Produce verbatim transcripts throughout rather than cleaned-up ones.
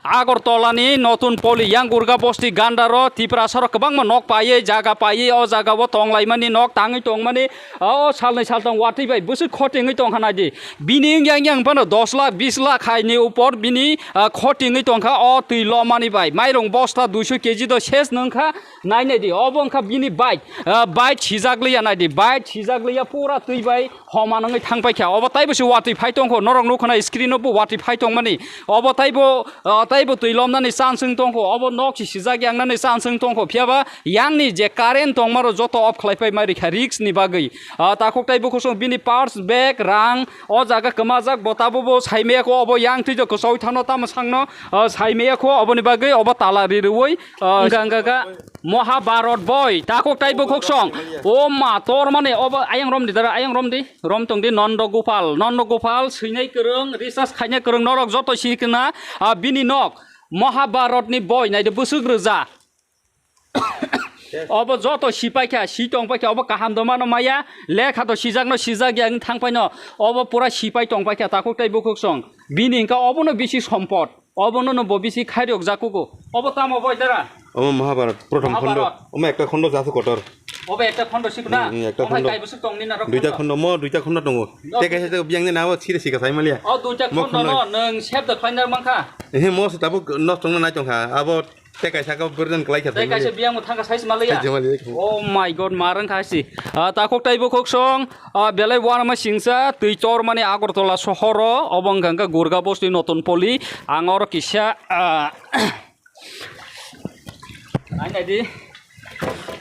Agartala ni Notun Poli yang Gurga Bosti Gandaro Tiprasa rok kwbangma nok paiwi, jaga paiwi, o jaga o tong laimani, nok tangwi tongmani, o salnwi saltong watwi bai bwswk khotingwi tongkha naidi. Bini wng yang yang phano dos lakh, bis lakh hai ni upor bini, ah, khotingwi tongkha o twi lomani bai. Mairung bosta duiso keji do ses nungkha, nai naidi. Obo wngkha bini bike, ah, bike sijak liya naidi, bike sijak liya pura twi bai homa nangwi thang paikha. Obo taibo se watwi phai tongkho, norok nukho na screen o bo watwi phai tongmani. Obo taibo, ah, taibo twi lomnani chance wng tongkho. Obo nok si sijak yangnani chance wng tongkho. Phiyaba yangni je current tongmaro joto off khlai pai mai rikha risk ni bagwi. Ah, takhuk tai bukhuk song bini purse, bag, rang o jaga kwmajak bo tabo bo saimaya kho. Obo yang twi jok kwchoi thano tamo sangno, ah, saimaya kho. Oboni bagwi obo tala ri rwi, ah, wngkha wngkha kha. Mahabharat boi, takhuk tai bukhuk song. O ma, tor mane obo ayang rom di dara, ayang rom di, rom tong di, Nondo Gopal, Nondo Gopal, swinai kwrwng, research khainai kwrwng, norok joto si kena, ah, bini nok, Mahabharat ni boi, nai di bwswk rwja. Obo joto si paikha, si tong paikha, obo kaham do mano maya, lekha to sijak no sijak ya, wng thang paino, obo pura si pai tong paikha, takhuk tai bukhuk song. Bini hingka obo no bisi sompot. Obono no bo bisi khairok jakugo. Obo tamo boi dara? Omo Mahabharat, prothom khondo. Mahabharat. Omo ekta khondo jasu kotor. Obo ekta khondo sikna? Hmm, hmm, ekta khondo. Omo hai kaibo suk tongni narok khondo. Duita khondo, mo duita khondo tongo. No. Te kaisa te biyang ni nabo sire sika sai malia. O duita khondo no, nwng sep da khlaina mangkha. Ehe, mo se tabuk nosto wngna nai tongkha. Abo te kaisa ka burden klai kha sai malia. Te kaisa biyang mo thangkha sai malia. Sai malia. Oh my God, marang kha si. Ah, takhuk tai bukhuk song. Ah, belai uanama singsa twi chormani Agartala sohoro, obo wngkha khe Gurga bosti Notun Poli. Ang oro kisa, ah, ai naidi,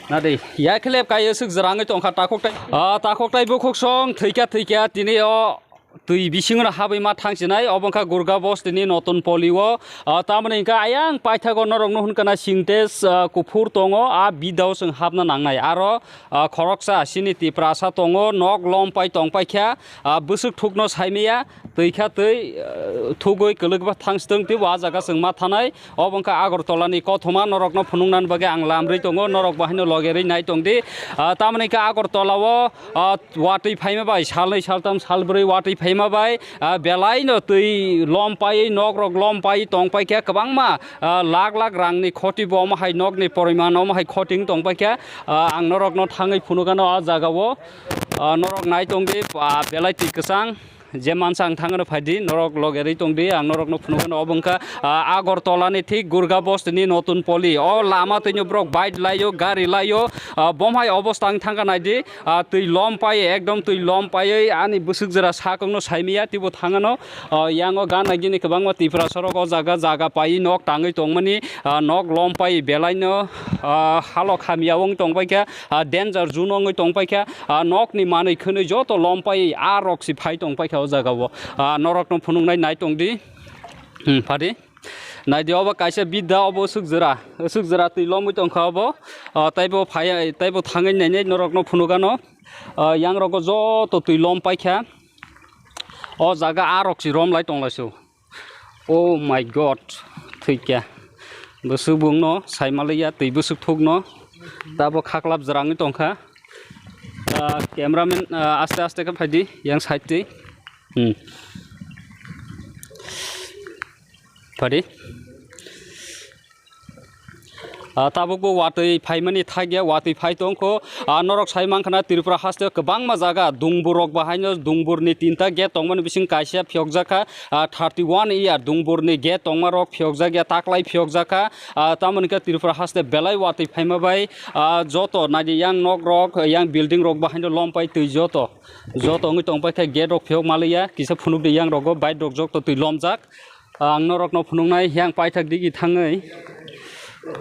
nadi, ya khlep kai aswk jwrangwi tongkha takhuk tai. Ah, takhuk tai bukhuk song thwikha thwikha tini o twi bisingo habwi ma thangsinai, obo wngkha Gurga bostini Notun Poli o. Ah, tamoni hwnkha ayang paithago norokno hwnkha na Sintex, ah, kuphur tongo, ah, bidao chwng hapna nangnai. Aro ah, khoroksa sini Tiprasa tongo, nok lom pai tong paikha, ah, bwswk thukno saimaya, twi kha twi, ah, thugwi kwlwkba thangsitwng teibo ah jaga chwng ma thanai. Obo wngkha Agartala ni kothoma, norokno phunuknani bagwi ang lamrwi tongo, norok bo haino logerwi nai tongdi. Ah, tamoni khe Agartala o, ah, watwi phaima bai, salnwi, saltham, salbrwi watwi phaima bai, ah, belaino twi lom paiwi, nokrok lom paiwi tong paikha kwbangma, ah, lakh lakh rangni khoti bo omo hai nokni poriman omo hai khoti wng tong paikha. Ah, ang norokno thangwi phunukano ah jagao. Ah, norok nai tongdi, ah, belai twi kwchang. Je mansa ang thangano phaidi, norok logerwi tongdi, ang norokno phunukano obo wngkha, ah, Agartala ni thik Gurga bostini Notun Poli. O lama twino borok bike laio, gari laio, ah, bom hai obosta ang thangkha naidi. Ah, twi lom pai, ekdom twi lom paiwi ani bwswk jora sakokno saimaya, teibo thangano. Ah, yango gana gini kwbangma Tiprasa rok o jaga, jaga paiwi nok tangwi tongmani, ah, nok lom pai belaino, ah, halok hamya wng tong paikha, ah, danger zone wngwi tong paikha, ah, nokni manwi khwnwi joto lom pai ah rok si phai tong paikha o jagao. Ah, norokno phunuknai nai tongdi. Hmm, phadi. Naidi obo kaisa bidda obo aswk jora, aswk jora twi lomwi tongkha obo. Ah, taibo phai, taibo thangwi nainai norokno phunukano. Ah, yang rogo joto twi lom paikha. O jaga ah rok si rom lai tong lai su. Oh my God, thwikya. Bwswk bungno sai maliya twi bwswk thukno. Tabo khaklap jwrangwi tongkha. Ah, cameraman, ah, aste aste khe phaidi yang side twi. Hmm. Phadi. Ah, tabukbo watwi phaimani thakya, watwi phai tongkho. Ah, norok sai mankha na Tripura haste kwbangma jaga, Dungbur rok bahaino, Dungbur ni tinta gate tongmani bising kaisa phiyokjakha, ah, thirty one year Dungbur ni gate tongma rok phiyokjakya, taklai phiyokjakha. Ah, tamoni khe Tripura haste belai watwi phaima bai, ah, joto naidi yang nok rok, yang building rok bahaino lom pai twi joto, joto wngwi tong paikha gate rok phiyok maliya, kisa phunukdi yang rogo bike rok joto twi lomjak. Ang norokno phunuknai yang paithak digi thangwi.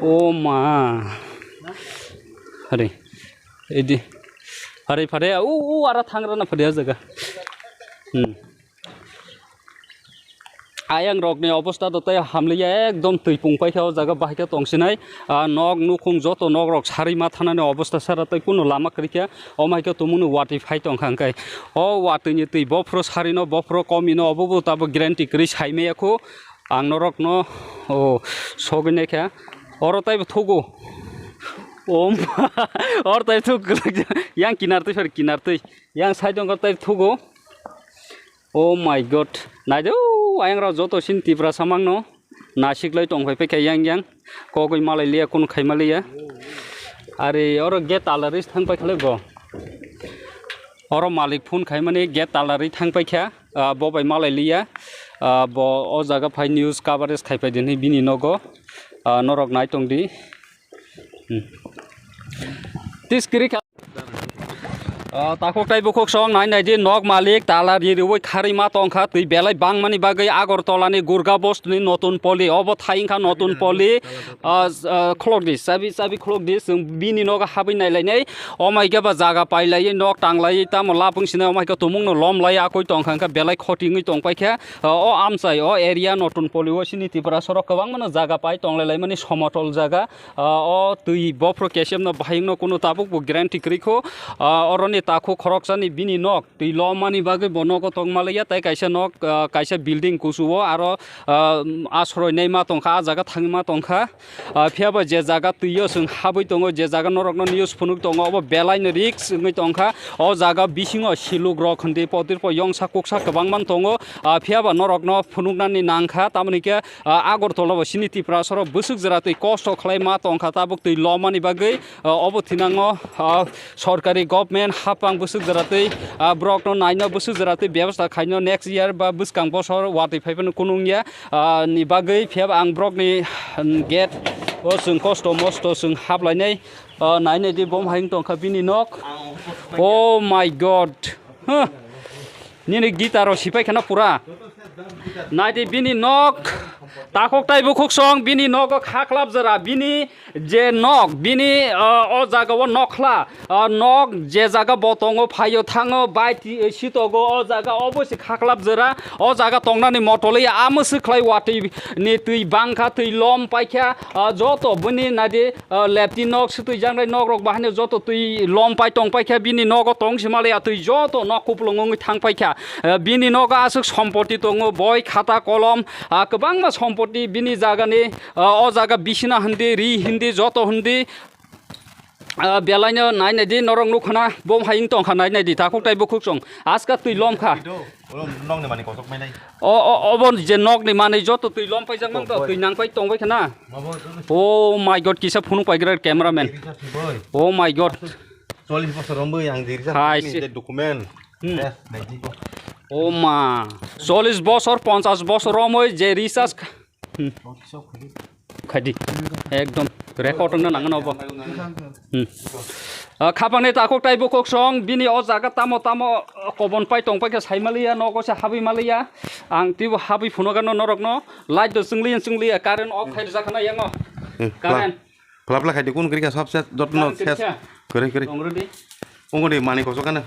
O ma. Hari. Edi. Hari phare u, u ara thangrana phare jaga. Hmm. Ayang rokni obostha to tei hamliya, ekdom twi pung paikha o jaga, bahai khe tongsinai. Ah, nok nukhung joto nok rok sarwi ma thanani obostha sara tei kunu lama kwrwikha. Omo hai khe tumungni watwi phai tongkha hwnkhe. O watwini twi bophuru sarino, bophuru komino, obo bo tabuk guarantee kwrwi saimaya khu. Ang norokno, o, sogwi naikha. Oro taibo thugo. Om, oro taibo thug kwrwk. Yang kinar twi phar kinar twi. Yang side wngkha taibo thugo. Oh my God. Naidi, o, ayang rok joto sin Tiprasa mangno. Nasiklai tongphai paikha yang yang. Kogwi malai liya, kunu khaima liya. Ari oro gate tala ris thang paikha le bo. Oro malik phone khaimani gate tala ri thang paikha. Ah, bo bai malai liya. Ah, bo o jaga phai news coverage khai pai di hinwi bini nogo. Ah, norok nai tong di. Hmm. Tis kiri kha. Ah, takhuk tai bukhuk song nai nai di, nok malik tala ri riwi kharwi ma tongkha, twi belai bangmani bagwi Agartala ni Gurgaon bostoni Notun Poli, obo thai wngkha Notun Poli. Ah, ah, khulok di, chabi, chabi khulok di, chwng bini nogo habwi nai lai nai. O mai khe ba jaga pai lai, nok tang lai, tamo lapung sinai, o mai khe tumung no lom lai, akoi tongkha, wngkha belai khoti wngwi tong paikha. Ah, o amchai, o area Notun Poli o sini Tripura sorok kwbangma no jaga pai tong lai lai mani somotol jaga. Ah, o twi bophro K C M no bahai wngno kunu tabuk bo guarantee kwrwi kho. Ah, oroni takhuk khoroksani bini nok twi lomani bagwi bo nogo tongma liya, tei kaisa nok, ah, kaisa building kusu o aro, ah, asroi naima tongkha, ah jaga thangma tongkha. Ah, phiya ba je jaga twi o chwng habwi tongo, je jaga norokno news phunuk tongo, obo belai no risk wngwi tongkha. O jaga bisingo siluk rok hindi potirpo yongsa kuksa kwbangma tongo. Ah, phiya ba norokno phunuknani nangkha, tamoni khe ah, Agartala bo sini Tripura sorok bwswk jora twi kosto khlai ma tongkha tabuk twi lomani bagwi, ah, obo thinango, ah, sorkari government hapang bwswk jora twi, ah, borokno naino bwswk jora twi bebostha khaino next year ba bwskang bosor watwi phaiphano kunung ya, ah, ni bagwi phiya ang borokni, hmm, gate o chwng kosto mosto chwng haplainai, ah, nainai di bom hai wng tongkha bini nok. Oh my God. Huh. Nini gitaro sipai khana pura. Naidi bini nok, takhuk tai bukhuk song, bini nogo khaklap jora, bini je nok, bini, uh, o jaga o nokhla, uh, nok je jaga bo tongo, phaio thango, bai ti-, sitogo, o jaga obo se khaklap jora, o jaga tongnani motoli amo se khlai watwi ni twi bangkha, twi lom paikha, uh, joto bini naidi, uh, lepti nok, sitwi jangnai nok rok bahai no joto twi lom pai tong paikha, bini nogo tong se maliya twi joto nok kupulung wngwi thang paikha. Eh, bini nogo aswk sompoti tongo, boi, khata, kolom, ah, kwbangma sompoti bini jagani, ah, o jaga bisina hindi, ri hindi, joto hindi, ah, belaino nai nai di, norok nukha na, bom hai wng tongkha, nai nai di, takhuk tai bukhuk song, aska twi lomkha. Ito, oro nokni mani kosok mai nai. O, o, obo je nokni mani joto twi lom paijak mang to, boi. Twi nang pai tong bai khana. Mabo, Oh my God, kisa phunuk paigra cameraman. Iri sa si boi. Oh my God. Cholish bosor rombo yang diri sa Hai, ni si. De document. Hmm. Eh, nai di ko. O ma, cholish bosor, ponchash bosor romwi je recharge kha-, hmm. Khadi. Ekdom record wngna nangano bo. Hmm. Ah, khapangni takhuk tai bukhuk song, bini o jaga tamo tamo, ah, kobon pai tong pai khe sai maliya, nogo se habwi maliya. Ang tibo habwi phunukano norokno, light do chwngliya chwngliya, current off khai rwjak khana yango. Hmm. Current. Phlap phlap khai di, kun kwrwi kha, sob ses, jotno Jang ses. Kwrwi kha. Kwrwi, kwrwi. Tong rwdi. Ungodi mani kosok kana.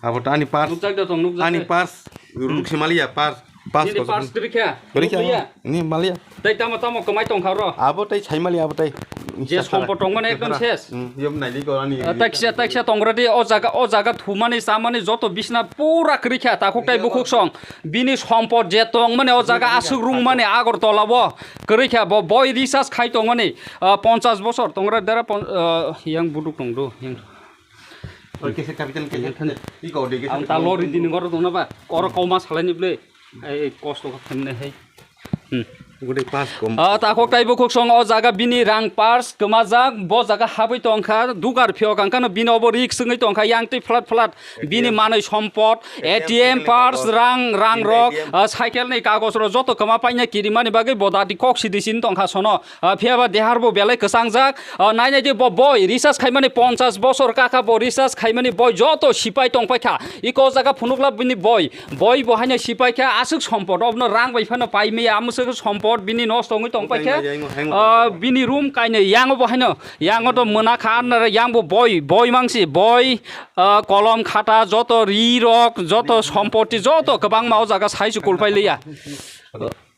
Abo ta ani pars. Nukjak da tong, nukjak Ani da. Pars. Hmm. Ruk se maliya, pars. Pars Nini kosok. Pars kwrwi kha. Kwrwi kha. Nukliya. Ni maliya. Tai tamo tamo kwmai tong kha ro. Abo tai sai maliya, abo tai. Je sompot tong mani ekdom ses. Hmm, yom nai di ko ani. Ah, taiksa, taiksa tong rwdi, o jaga, o jaga thumani, chamani, joto bisna pura kwrwi kha, takhuk tai bukhuk song. Bini sompot je tong mani, o jaga aswk rung mani, Agartala bo. Kwrwi kha, bo boi recharge khai tong mani. Ah, ponchash bosor tong re dera pon-, ah, yang buduk tong do, yang. Oi, kese capital, kese thane. Iko de, kese Ang ta lori dini ngor tong na ba. Oro koma salai ni ble. Ei, ei, kosto kha themne hei. Hmm. Gudai pass kom. Ah, takhuk tai bukhuk song o jaga bini rang pars kwmajak, bo jaga habwi tongkha, dugar phiyok ang kano bini obo rik swngwi tongkha, yang twi flat flat. Bini manwi sompot, A T M A T M, cycle ni pars, kagoj. Rang, rang Bini rok, A T M. Ah, cycle ni kagoj rok joto kwma paina kirimani bagwi bo dati kok sidi sin tongkha sono. Ah, phiya ba dehar bo belai kwchangjak. Ah, nai nai di bo boi recharge khaimani ponchash bosor kakha bo recharge khaimani boi joto sipai tong paikha. Iko jaga phunukla bini boi. Boi bo haino sipai kha aswk sompot obno rang bai phano pai maya amswk sompot bini nosto wngwi tong paikha. Yang, yang, yang, Ah, yang. Bini room kainwi yango bo haino. Yango to mwnakha anna yang bo boi, boi mangsi, boi, ah, kolom khata, joto ri rok, joto sompoti, joto kwbangma o jaga sai se kulpai liya.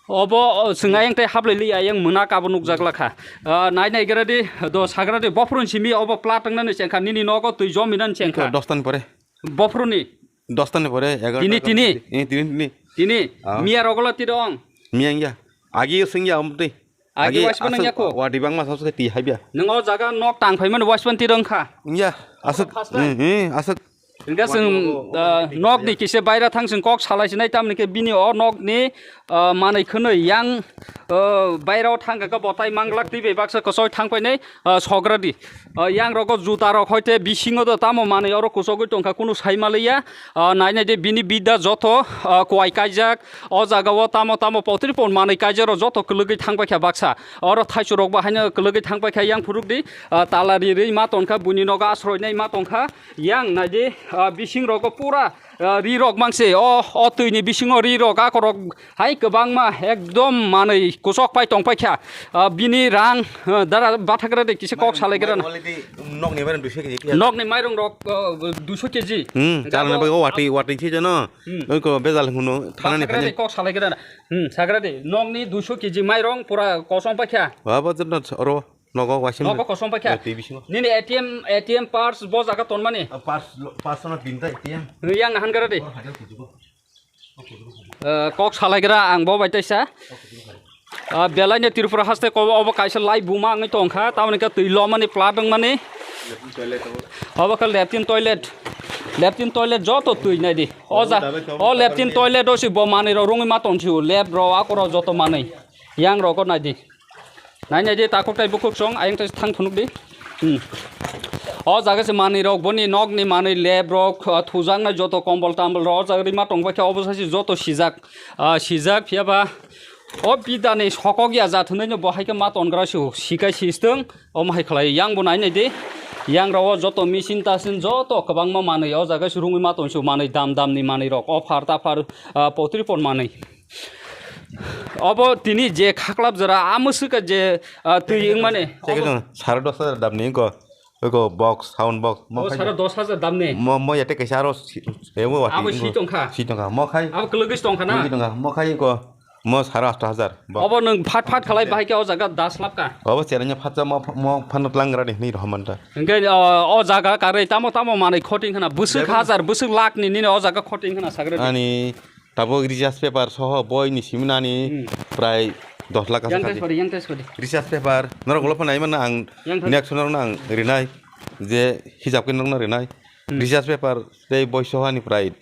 Obo, o, chwng ayang tei hablai liya, ayang mwnak abo nukjak lakha. Ah, nai nai gra di, do sagra di, bophron simi obo plat wngna ni chengkha, nini nogo twi jomi nani chengkha. Dos ta ni pore. Bophron ni? Dos ta ni pore, egaroh ta. Tini, tini? Eh, tini, tini. Tini? Ah. Miya rogola tiro ong? Miya wngya. Agi swngya omtwi. Agi wasba nang yako? Wa dibang ma sasuk ti habya. Nang o jaga nok tang phaimani wasban tiro wngkha? Wngya. Aswk. First time? Hmm, hmm, aswk. Hingke chwng, ah, nokni kisa baira thang chwng kok salai sinai, tamni khe bini o nokni, ah, manwi khwnwi yang, ah, baira o thang kha khe bo tai manglak twi bai baksa kwchoi thang painai, ah, sogra di. Ah, yang rogo juta rok hoite bisingo do tamo manwi oro kuchogwi tongkha kunu sai maliya. Ah, nai nai de bini bidda joto, ah, kuai kaijak o jaga o tamo tamo potri pon manwi kaijak rok joto kwlwgwi thang paikha baksa. Oro thaichuk rok bo haino kwlwgwi thang paikha yang phuruk di, ah, tala ri ri ma tongkha buini nogo asroi nai ma tongkha. Yang naidi, ah, bising rogo pura, ah, ri rok mangse. O, o twi ni bisingo ri rok, ako rok hai kwbangma ekdom manwi kuchok pai tong paikha. Ah, bini rang, ah, dara bathagra de kisa kok salai gra na. Quality, nokni mairung duiso keji khe. Nokni mairung rok, ah, duiso keji. Hmm, chalani bai o wati, wati se jano. Hmm. Oi ko bejal hunu thanani. Bathagra de kok salai gra na. Hmm, sagra de. Nokni duiso keji mairung pura kosong paikha. Wa ba jano oro. Nogo waisa. Nogo kosong paikha. Twi bisingo. Nini A T M, A T M purse bo jaga tonmani. Ah, purse, purse no tinta A T M. Yang nahan gara de. Oh, hajar kujugo. Eh, kok salai gra ang bo bai taisa. Ah, belai no Tripura haste ko obo kaisa lai buma ang tongkha. Tamoni ka twi lomani plat wngmani. Obo ka latrine toilet. Latrine toilet joto twi nai di. O ja, o latrine toilet o si bo manwi rok rungwi ma tong si lab rok akoro joto manwi. Yang rok nai di. Nai nai di, takhuk tai bukhuk song, ayang tai thang thunuk di. Hmm. O jaga se manwi rok, boni nokni manwi lab rok, ah, thujaknai joto kombol tambol rok, o jaga rima tong bai khe, obo sai se joto sijak, ah, sijak, phiya ba o bidani sokok ya ja thunai no bo hai khe ma ton gra su, sikai sistwng, omo hai khlai yang bo nai nai di. Yang rok o joto machine tasin joto kwbangma manwi o jaga se rungwi ma ton su, manwi dam dam ni manwi rok, offer taffer, ah, potri pon manwi. Obo tini je khaklap jora, amo swkha je, ah, twi wngmani. Chekhe chwng sare dos hajar damni wngkha. Eko box, sound box. Mo khai sare dos hajar damni. Mo, mo yate kaisa aro si-, ebo wati abo wngkha. Si tongkha. Si tongkha. Mo khai. Abo kwlwgwi tongkha na? Kwlwgwi tongkha. Mo khai eko. Mo sare asto hajar. Box. Obo nwng phat phat khalai bahai khe o jaga das lap kha. Obo cherengya phatsa mo, mo phano tlang gra de hwnwi rohor manta. Hwnkhe o, o jaga karwi tamo tamo manwi khoting khna. Bwswk hajar, bwswk lakh ni nini o jaga khoting khna sagra de. Ani Tabuk research paper soho boi ni siminani prai dos lakh kasa khaji. Yang tes padi, yang tes padi. Research paper norok ulo phano naimano ang next norokno ang rinai je hijab khe norokno rinai. Research paper tei boi sohani prai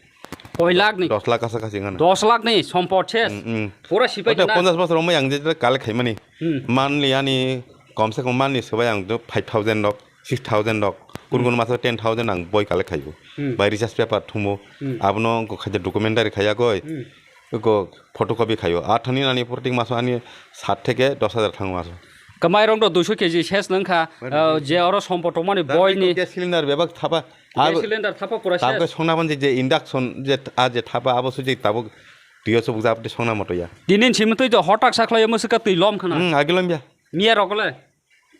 koi lakh ni? Dos lakh kasa khaji wngkha na. Dos lakh ni sompot ses. Pura sipai na. Ponchas bosor wngmai ang je collect khaimani. Manli ani komse kom manli swbai ang five thousand rok. Six thousand rok, kun kun masa ten thousand ang boi collect khaio. Bai research paper thumo, abono wngkha khaide documentary khaiya goi, wngkha photocopy khaio. Athani nani protek maso ani sat theke dos hajar thango maso. Kwmai rok do duiso keji ses nang kha, je oro sompo tongmani boi ni. Gas cylinder bebak thapa. Gas cylinder thapa pura ses. Tabuk songna ban je induction je a je thapa abo suji tabuk twiyo subuk jabde songna motoya. Tinin simtwi to hotak sakhlai mo swka twi lom khana. Hmm, agi lom ya. Miya rok le.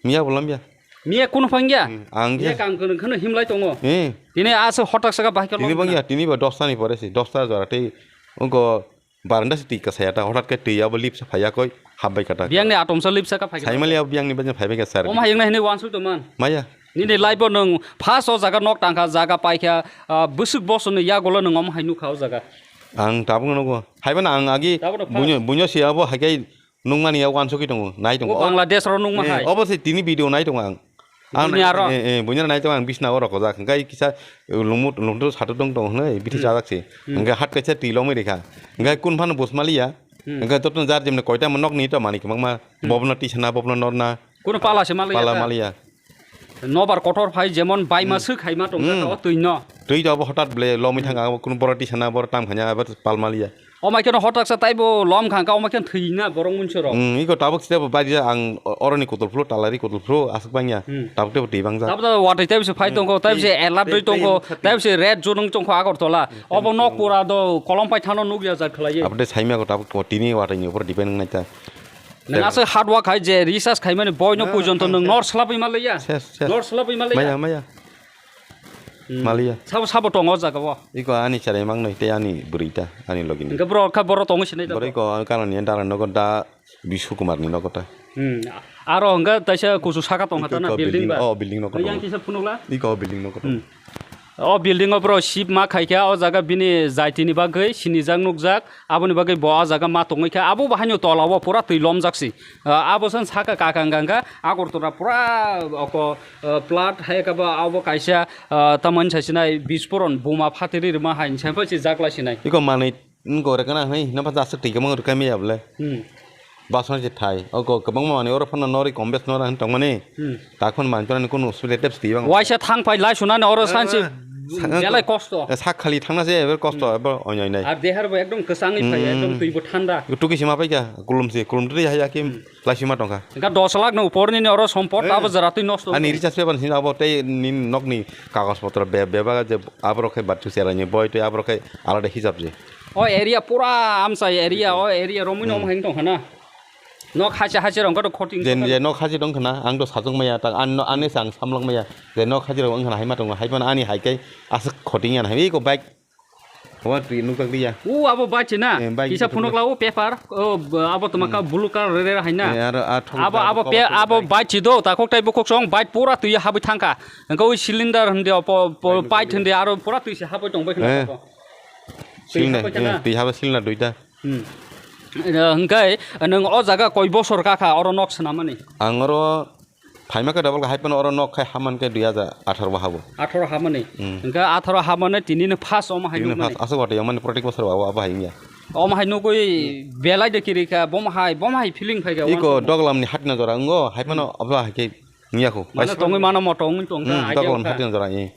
Miya bo lamya. Miya kunu phang ya? Hmm, ang miya ya. Kang kunu kheno himlai tongo. Eh. Tini asa hotak saka bahai ka tini lom bang na. Ya, tini ba dosta ni pore si, dosta jora tei ungko baranda si twi kasaya ta, hotat ke twi abo lip sa phaya koi, hap bai kata. Biang ni atom sa lip saka phai ka. Saimali abo biang ni bajan phai bai ka sar. Om hayang na hini wansu to man. Maya. Nini life bo nung first o jaga nok tangkha, jaga paikha, ah, bwswk bosor ni yagulo nung om hai nukha o jaga. Ang tabuk nogo. Hai ba na ang agi tabuk no bunyo, bunyo si abo hai kai Nungmani ya wansugwi tongo, nai tongo. O Bangladesh ro nungma hai. Obo se tini video nai tongo ang. Ang buini aro? Eh, eh, buini aro nai tongo ang bisna oro kojak. Hingkai kisa, eh, lumut, lumut satu tong tong hwnwi bithi chajak se. Hingkai hat kaisa twi lomwi rikha. Hingkai kun phano bus maliya. Hingkai totno jar jemne koita mo nok ni to mani kwbangma. Bobno tisana, bobno norna. Kuno pala se maliya. Pala maliya. Nobar kotor phai jemon baima swk haima tongkha o twi no. Twi to abo hotat ble lomwi thangkha, abo kunu borok tisana, borok tam khanya, abo pal maliya. O mai kheno hotak sa taibo lom khangkha, o mai kheno thwi na borok munso rok. Hmm, iko tabuk sita bo badia ang o-, oroni kotol phuru, talari kotol phuru, aswk bangya. Tabuk tebo twi bangja. Tabuk tabuk watwi taibo se phai tongkho, taibo se alert rwi tongkho, taibo se red zone wng tongkho Agartala. Obo nok pura do kolom pai thano nukya jak khlaiwi. Abo de saimya ko tabuk ko tini watwi ni upor depend wngnai ta. Nang aswk hard work hai je research khaimani boino pujon to nang nor slapwi ma liya. Ses, ses. Nor slapwi ma liya. Maya, maya. Maliya. Sabo, sabo tongo o jaga o. Iko ani cherai mangnoi tei ani bwrwi ta, ani logi ni. Hingke boro kha boro tongo sinai da. Boro iko ani kanani dara nogo da Bishu Kumar ni nogo ta. Hmm. Aro hingke taisa kusu saka tongkha ta na building ba. O building nogo. Yang kisa phunukla. Iko building nogo. Hmm. O building o bro ship ma khaikha, o jaga bini jaitini bagwi sinijak nukjak, aboni bagwi bo o jaga ma tongwi kha, abo bo haino tola o pura twi lomjak si. Ah, abo san saka kakang kangkha, Agartala pura oko, ah, flood hai kha bo abo kaisa, ah, tamani saisinai bisporon buma phatiri rima hai hinsa pha si jakla sinai. Iko manwi Wng gore kana hwnwi hwnba jasa twi kwbang rwkha miya bwle. Hmm. Basmati thai. O go kwbangma manwi oro phano nori kombes nora hwn tongmani. Hmm. Ta khon manwi tongmani kunu usubide tep twi bang. Waisa thang phai lai sunani oro sansi. Eh, belai kosto. Eh, sak khali thangna se ever kosto, hmm, ever oi oi nai. Ar dehar bo ekdom kwchangwi phai, hmm, ekdom twi bo thanda. Tuki sima paikha, kulum se, kulum twi haya ki. Hmm. Laisima tongkha. Engkha dos lakh ni upor nini oro sompot, eh, abo jora twi nosto ani wngkha. Recharge paper ni sini abo tei nini nokni kagoj potro be-, bebak je aborok khe bathu seraini boi tei aborok khe alada hisab je. O area pura amchai area, hmm, o area romwi no, hmm, hai tongkha na. Nok hachi hachi rong khe to khoting je, je nok hachi tongkha na, ang to sajwk maya, ta, an, ani se ang samlok maya. Je nok hachi rong wngkha na, hai ma tongo, hai phano ani hai khe aswk khoting ya na, hai ko bike Omo twi nukjak liya. O abo bike se na? Eh, bike kisa se phunuk phunuk. Lao paper. O, b-, abo toma ka, hmm, blue color re re hai na? Eh, aro a thok abo, da abo abo pe-, abo bike. Bike se do, ta khok tai bukhuk song bike pura twi habwi thangkha. Engko wi cylinder hwndi, opo, po-, bike pipe nukjak hwndi, liya. Aro pura twi se habwi tongbai khna. Eh. Abo. Twi cylinder, habwi khna. Eh, twi habwi cylinder duita. Hmm. Eh, hwnkhe nwng o jaga koi bosor kakha oro nok swnamani? Ang oro Phaima khe double khe hai phano oro nok khai ha man khe dui hajar atharo bo habo. Atharo ha mani. Hmm. Hingkhe atharo ha mani tini no first omo hai nukmani. Tini no first aswk watwi yang mani protek bosor bo abo hai wngya. Omo hai nugwi belai de kiri kha, bom hai, bom hai feeling phai kha. Iko uansukma. Doglam ni hatna jora wngo, hai phano, hmm, abo hai khe wngya kho. Mane tongwi mano moto wngwi tong kha, hmm, idea doglam kha. Hatna jora, eh.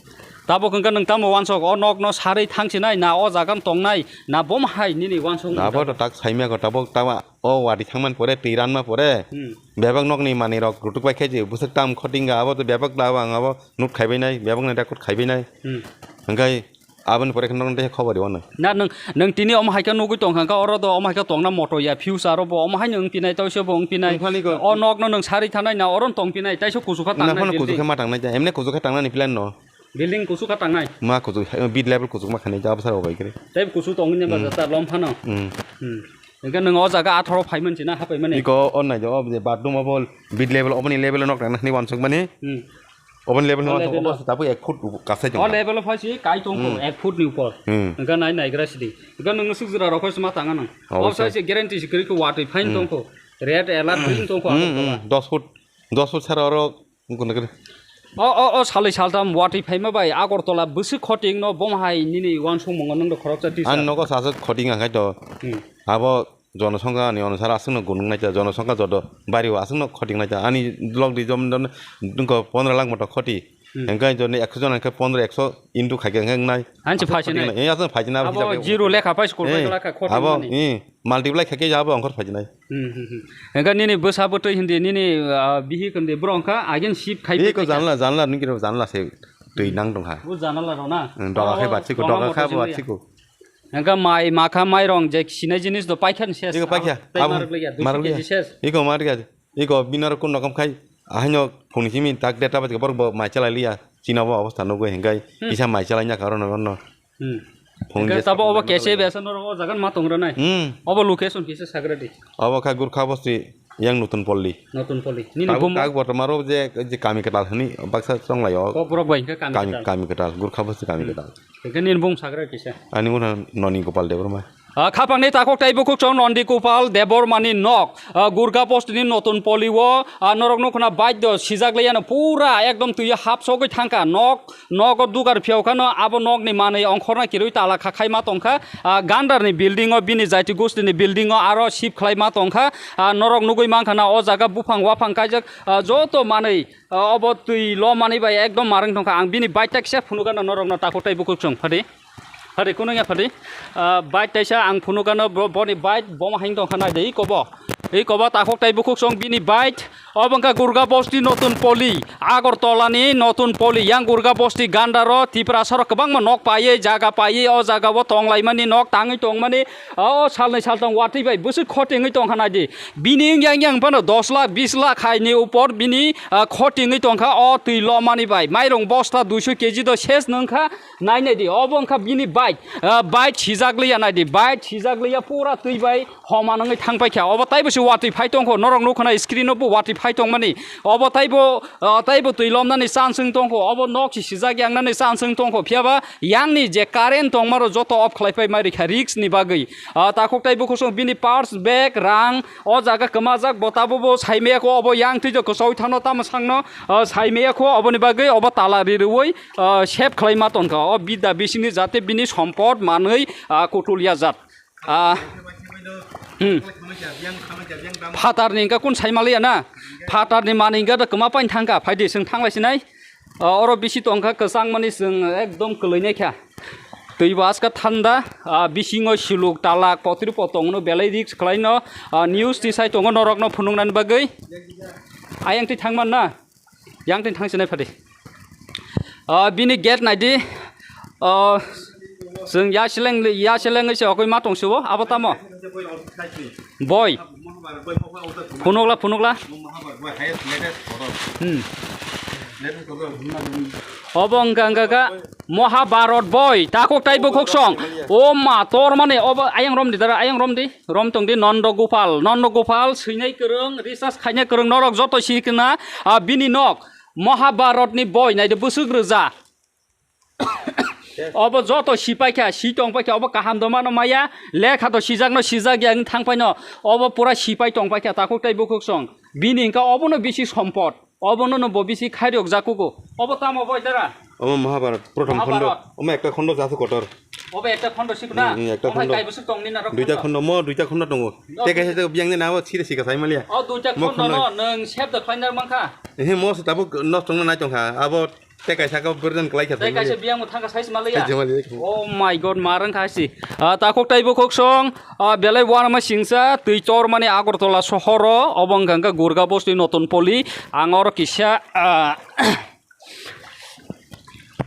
Tabuk hingkhe nwng tamo uansuk o nok no sarwi thang sinai na o jaga no tongnai na bom hai nini uansuk. Abo to tak saimya kho tabuk tama. O wadi thangmani pore, twi ranma pore, hmm, bebak nokni manwirok rutuk bai khe je bwswk tam khotinga, abo to bebak labo ang abo note khaibai nai, bebak ni record khaibai nai. Hmm. Hingkhai aboni pore khe nokni tei khobor rw nai. Na nwng, nwng tini omo hai khe nugwi tong kha, oro do omo hai khe tongna moto ya, future ro bo omo hai no wng pinai, tei se bo wng pinai. Wng phani ko. O nok no nwng sarwi thanai na, oro no tong pinai, tei se kuchuk kha tangnai building. Wng phano kuchuk khe ma tangnai, emne kuchuk khe tangnani plan no. Building kuchuk kha tangnai. Ma kuchuk, bid level kuchuk ma khanai, jab sar obai kre. Tei kuchuk tong nya ba jata lom phano. Hmm. Hmm. Hingke nwng o jaga atharo phai mansi na hapai mani? Iko o nai o je bathroom obo bid level oboni level nok rang nani wansuk mani. Hmm. Oboni level no wansuk obo tapu ek foot kasai tong. O level phai si kai tong ko ek foot ni upor. Hmm. Hingke nai nai gra sidi. Hingke nwng suk jora rok phai sma tanga nang. Obosai. O sai se guarantee si kri ko watwi phain tong ko. Red alert green tong ko. Hmm, hmm, dos foot, dos foot sara oro. Wngkha na khe. O, o, o salai saltham watwi phaima bai Agartala bwswk khoting no bom hai nini uansukmungo nwng do khoroksa tisa. Ani nogo saswk khoting ang khai to. Hmm. Abo jonosongkha ni onusar aswk no gunung naita, jonosongkha joto bari o aswk no khoting naita. Ani log di jom don nungko pondro lakh moto khoti. Hmm. Hingkhe joni ekso jon hingkhe pondro ekso into khaikhe hingkhe wngnai. Ani se aswk phaisini. Khoting nai. Eh, aswk phaisini abo abo hingkhe. Zero lekha pai school bai lakha khoting mani. Eh, multiply khaikhe abo ongkhor phaisini. Hmm, hmm, hmm. Hingke nini bwsa bwtwi hindi nini, ah, bihik hindi borok wngkha again shift khai. Iko janla, janla nini kiro janla se twi nang tongkha. Bo janala rok na? Hmm, doga khai batsi ko, doga khai batsi ko. Hingke mai makha mairong je sinai jinis do paikha ni ses. Iko paikha. Tei abo marok liya, marok liya. Duiso kg ses. Iko marok liya. Iko binaro kun rokom khai, ahaino phone simi tak data bat borok bo mai chalai liya. China bo obostha nugwi hingke kisa mai chalai nya karo no no. Hmm. Phone hingke je tabo obo sakni kese bagwi. Besa norok o jaga ma tong rwnai. Hmm. Obo location kisa sagra di. Obo kha Gurkha bosti yang Nutun Polli. Nutun Polli. Nini tabuk bumung? Tabuk bortomaro je, je kami kwtal hwnwi baksa chonglai o. Kokborok bai hingke kami kwtal. Kami kwtal, Gurkha bosti kami kwtal. Hingke nini bumung sagra kisa. Ani muna Noni Gopal Debbarma. Ah, khapangni takhuk tei bukhuk chwng Nondi Gopal Debbarmani nok. Ah, Gurkha bostini Nutun Polli o, ah, norok nukho na bike do sijak laiya no pura ekdom twi o hap sogwi thangkha. Nok, nogo dugar phiyok khano abo nokni manwi ongkhorna kirwi tala kha khaima tongkha. Ah, gandarni building o, bini jaiti gostini building o aro shift khlaima tongkha. Ah, norok nugwi mankha na o jaga buphang waphang kaijak, ah, joto manwi, ah, obo twi lo manwi bai ekdom marwng tongkha. Ang bini bike ta kisa phunukgano norokno takhuk tei bukhuk chwng phadi. Phadi, kunu ya phadi. Ah, bike taisa ang phunukgano bo-, boni bike boma haino tongkha nai de, iko bo. Iko bo takhuk tei bukhuk song bini bike. Obo wngkha Gurkha bosti Nutun Polli, Agartala ni Nutun Polli, yang Gurkha bosti gandaro Tiprasa rok kwbangma nok paiwi, jaga paiwi, o jaga o tonglaimani, nok tangwi tongmani, o salnwi saltong watwi bai bwswk khotingwi tongkha nai di. Bini wng yang yang phano dos lakh, bis lakh hai ni upor bini, ah, khotingwi tongkha o twi lomani bai. Mairung bosta duiso kg do ses nungkha, nai nai di. Obo wngkha bini bike. Ah, bike sijak liya naidi, bike sijak liya pura twi bai homa nangwi thang paikha. Obo taibo se watwi phai tongkho, norok nukho na screen o bo watwi phai tongmani. Obo taibo, ah, taibo twi lomnani chance wng tongkho, obo nok si sijak yangnani chance wng tongkho. Phiyaba yangni je current tongmaro joto off khlai pai mai rikha risk ni bagwi. Ah, takhuk tai bukhuk song bini purse, bag, rang o jaga kwmajak, bo tabo bo saimaya kho, obo yang twi kwchoi thano tamo sangno, ah, saimaya kho, oboni bagwi obo tala ri rwi, ah, save khlai ma tonkha. O bida bisingni jate bini sompot manwi, ah, kutul ya jat. Ah, hmm. Phatarni hingka kun saimaliya na? Phatarni mani hingka da kwma pain thangkha, phaidi sing thanglai sinai. Ah, oro bisi tongkha kwchangmani chwng ekdom kwlwinai kha. Twi bo aska thanda, ah, bisingo suluk talak potri potongno belai risk khlaino, ah, news tisai tongo norokno phunuknani bagwi. Ayang twi thangman na? Yang tin thang sinai phadi. Ah, bini gate naidi. Ah, chwng ya seleng, ya seleng se okoi ma tong sibo, abo tamo. Boy. Phunukla, phunukla. Hmm. Obo wngka, wngka, wngka. Mahabharat boy, takhuk tai bukhuk song. O ma, tor mane obo ayang rom di dara, ayang rom di. Rom tong di Nondo Gopal, Nondo Gopal swinai kwrwng, research khainai kwrwng, norok joto si kena, ah, bini nok Mahabharat ni boi naidi bwswk rwja. Obo joto si paikha, si tong paikha, obo kaham do mano maya, lekha to sijak no sijak ya wng thang paino, obo pura si pai tong paikha takhuk tai bukhuk song. Bini hingka obono bisi sompot. Obono no bo bisi khairok jakugo. Obo tamo boy dara? Omo Mahabharat, prothom khondo. Mahabharat. Omo ekta khondo jasu kotor. Obo ekta khondo sikna? Hmm, hmm, ekta Omo khondo. Kai bwswk tong ni narok Duita khondo? Khondo, mo duita khondo tongo. No, Te kaisa duita te biyang ni nabo sire sika sai maliya. O duita Mo khondo khondo. No, nwng sep da khlaina mankha. Ehe, mo se tabuk nosto wngna nai tongkha. Abo te kaisa ko burden klai kha Te sai kaisa maliya. Biyang mo thangka sai maliya. Sai maliya. Oh my God, ma rang kha si. Ah, takhuk tai bukhuk song. Ah, belai uanama singsa twi chormani Agartala sohoro, obo wngkha khe Gurga bosti Notun Poli. Ang oro kisa, ah,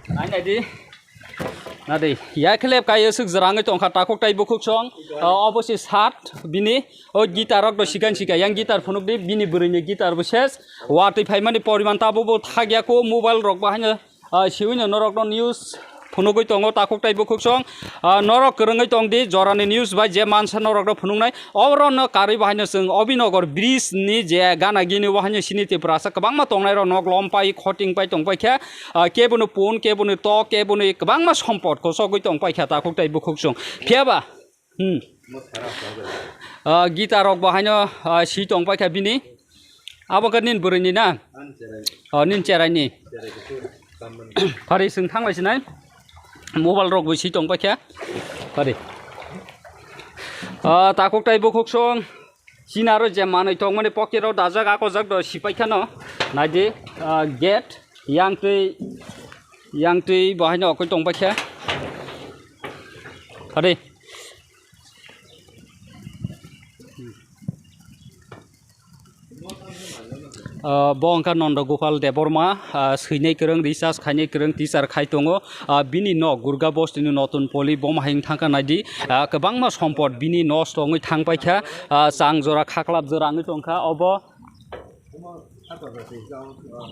nai nai di. Na di, ya khlep kai aswk jrangwi tongkha takhuk tai bukhuk song. Ah, obo si sat bini. O guitar rok do sikan sika, yang guitar phunuk di, bini bwrwini guitar bo ses. Watwi phaimani poriman tabuk bo thakya ko mobile rok bo haino. Ah, siwino norokno news phunugwi tongo takhuk tai bukhuk song. Ah, norok kwrwngwi tong di, jorani news bai je mansa norokno phunuknai. Orono karwi bo haino chwng Obinogor bridge ni je gana gini bo haino sini Tiprasa kwbangma tongnai rok nok lompai khoting pai tongpai khe. Ah, keboni pun, keboni tok, keboni kwbangma sompot kosogwi tongpai khe takhuk tai bukhuk song. Phiyaba Hmm. Ah, guitar rok bo haino, ah, si tong paikha bini. Abo khe nin bwrwini na? Ah, nin cheraini. Phari chwng thanglai sinai. Mobile rok bo si tong paikha. Phari. Ah, takhuk tai bukhuk song. Chini aro je manwi tongmani pocket rok dajak, akojak do si paikhano. Naidi, ah, gate. Yang twi, yang twi bo haino okoi tong paikha. Phari. Ah, bo wngkha Nondo Gopal Debbarma, ah, swinai kwrwng, research khainai kwrwng, teacher khai tongo. Ah, bini nok Gurga bostini Notun Poli, bo mahing thangkha naidi. Ah, kwbangma sompot bini nosto wngwi thang paikha. Ah, chang jora khaklap jora wngwi tongkha. Obo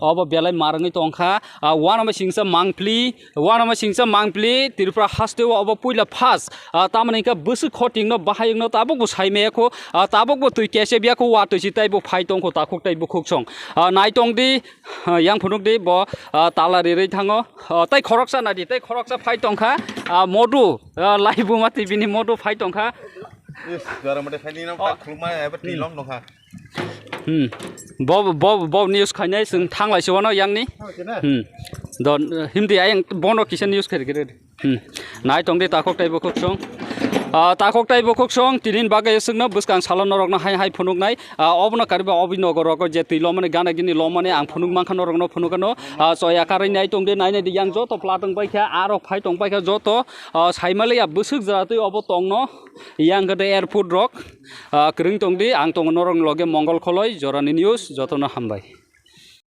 Obo belai marwngwi tongkha. Ah, uanama singsa mangpli, uanama singsa mangpli, Tripura haste o obo puila first. Ah, tamoni hwnkhe bwswk khotingno bahai wngno tabukbo saimaya kho, ah, tabukbo twi kesebya kho, watwi si teibo phai tongkho takhuk tei bukhuk song. Ah, nai tong di, ah, yang phunuk di bo, ah, tala rirwi thango. Ah, tei khoroksa nai di, tei khoroksa phai tongkha. Ah, modu, ah, laibuma twi bini modu phai tongkha. Yes, jora mate phai nino Hmm. tak khulma eba Hmm. tilong nokha. Hmm. Bo, bo, bo news khainai chwng thanglai se wano yangni. Thanglai se na? Hmm. Do, himdi ayang bono kisa news khair khair. Hmm. Nai tong di takhuk tai bukhuk song. Ah, takhuk tai bukhuk song tinin bagwi chwngno bwskang salo norokno hai hai phunuknai. Ah, obono kariba obi nogor rogo je twi lomani gana gini lomani ang phunuk mankha norokno phunukano. Ah, choya karwi nai tong di nai nai di yang joto pla tong paikha aro phai tong paikha joto, ah, saimaliya bwswk jora twi obo tongno. Yang khe de airport rok, ah, kwrwng tong di, ang tongo norok loge Mongol Kholoi, Jorani News, jotono hambai.